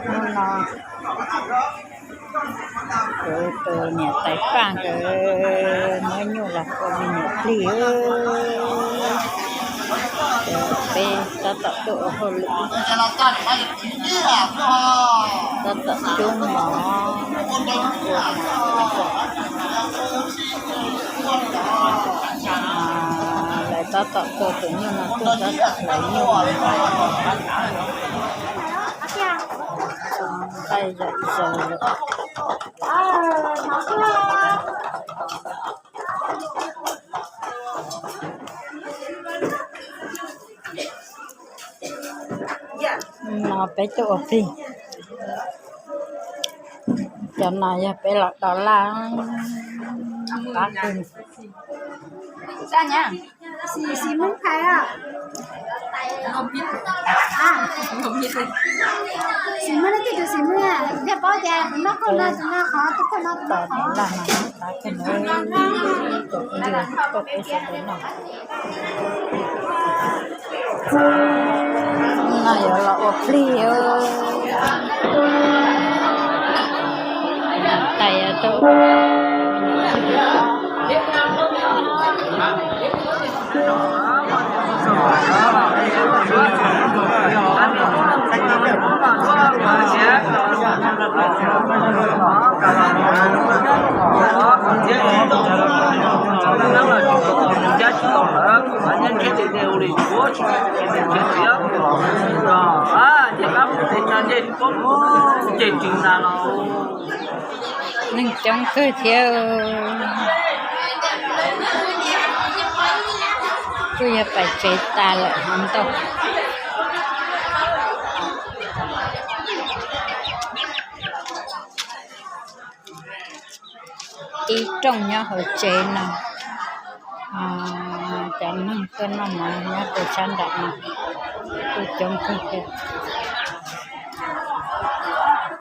Hnub no kuv tus niam tais Paj nkawd muab nyuj los ua me nyuam plig. Ces peb tab tom tuaj ua hauj lwm, tab tom cub mov, lawv tab tom tua tus nyuj no tuaj, tab tom hlawv nyuj. Nqaij zom zaws lawm. No peb tuaj ua plig, cov no yog peb los do laj, qab kawg. Tus laj no qab kawg, tus peb sawv daws noj. No yuav los ua plig, tais tau. Neeg coob kawg thiab, kuj yog pais tsev tas lawm hov ntau. Ib rooj nyob hauv tsev no, cov neeg tuaj noj mov nyob rau sab nram no kuj coob kawg thiab.